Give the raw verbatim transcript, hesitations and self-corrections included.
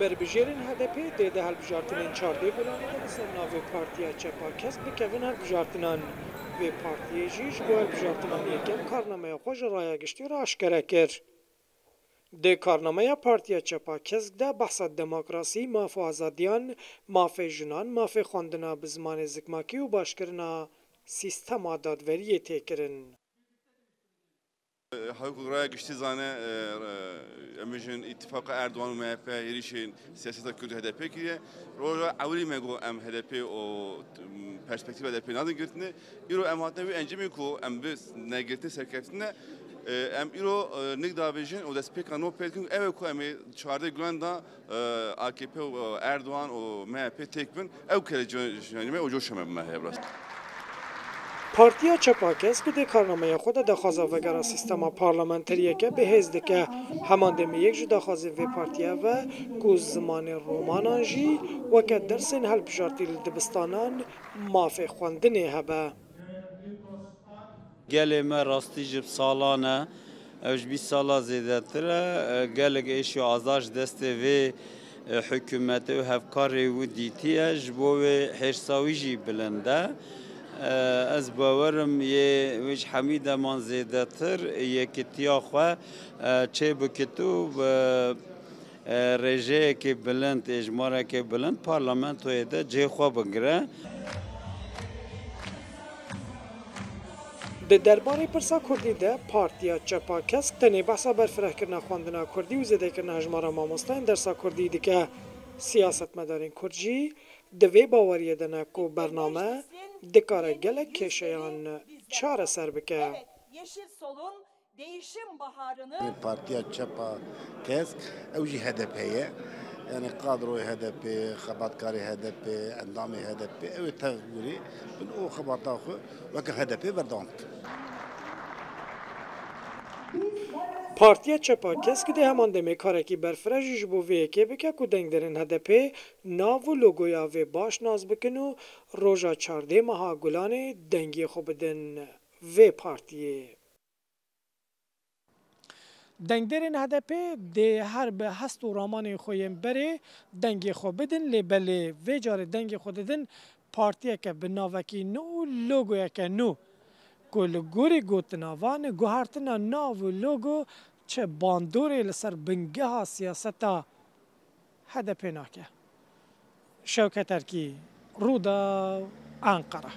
Berbijêrên H D P dê di hilbijartinên çardeh Gulanê de li ser navê Partiya Çepa Kesk bikevin hilbijartinan. Vê partiyê jî ji bo hilbijartinan yekem karnameya xwe ji raya giştî re aşkere kir. Di karnameya Partiya Çepa Kesk de behsa demokrasî, maf û azadiyan, mafê jinan, mafê xwendina bi zimanê zikmakî û başkirina sîstema dadveriyê tê kirin. Hewk raya giştî zane, e, e, em bêjin îtifaqa Erdogan û M H P hêrişên siyaseta Kurd û H D P kiriye. Roja ewilî me got em H D P û perspektîfa H D P nadin girtine. Îro em hatine wî encamê ku em bi negirtin serkeftin ne, e, em îro, e, nik davêjin û destpêka nû pê dikin. Ew e ku em ê çardeh Gulan da, e, A K P û Erdogan û M H P têk bin. Ew kere ji, ji, ji me û coşa me bi me heye bi rastî. Partiya Çepa Kesk dê karnameya xwe de daxwaza vegera sîstema parlamenteriyeke bihêz dike. Heman demê yek ji daxwazên vê partiyê ev e ku zimanê romanan jî weke dersên hilbijartî li dibistanan mafê xwendinê hebe. Gelê me rastî ji salan e, ew ji bîst sala zêdetir e, gelek êş û azar ji destê vê, e, hikûmetê û hevkarê wî dîtiye, ji bo wê hêrsa wî jî bilind e. E, ez bawer im yê wê ji hemî deman zêdetir yekitiya xwe, e, çêbikit û bi, e, rêjeyekê bilind, êjmarekê bilind parlamentoyê de cihê xwe bigire. Di derbarê pirsa kurdî de Partiya Çepa Kesk tenê behsa berfirehkirina xwendina kurdî û zêdekirina hejmara mamosteyên dersa kurdî dike. Siyasetmedarên kurd jî di vê baweriyê de ne ku bername dikare gelek kêşeyan çareser bike. Yeşil Sol'un değişim baharını Partiya Çepa Kesk, ew jî H D P ye. Yani kadroyê H D P, xebatkarê H D P, endamê H D P, ew ê tev gurî bin û xebata xwe weke H D P berdewam bikin. Partiya Çepa Kesk dê heman demê karekî berfireh jî ji bo vê yekê bike ku dengderên H D P nav û logoya vê baş nas bikin û roja çardeh meha Gulanê dengê xwe bidin vê partiyê. Dengderên H D P dê her bi hest û ramanên xwe yên berê dengê xwe bidin, lê belê vê carê dengê xwe didin partiyeke bi navekî nû û logoyeke nû ku li gorî gotina van guhertina nav û logo çi bandorê li ser bingeha siyaseta H D P nake. Şewket Erkî, Rûdaw, Enqere.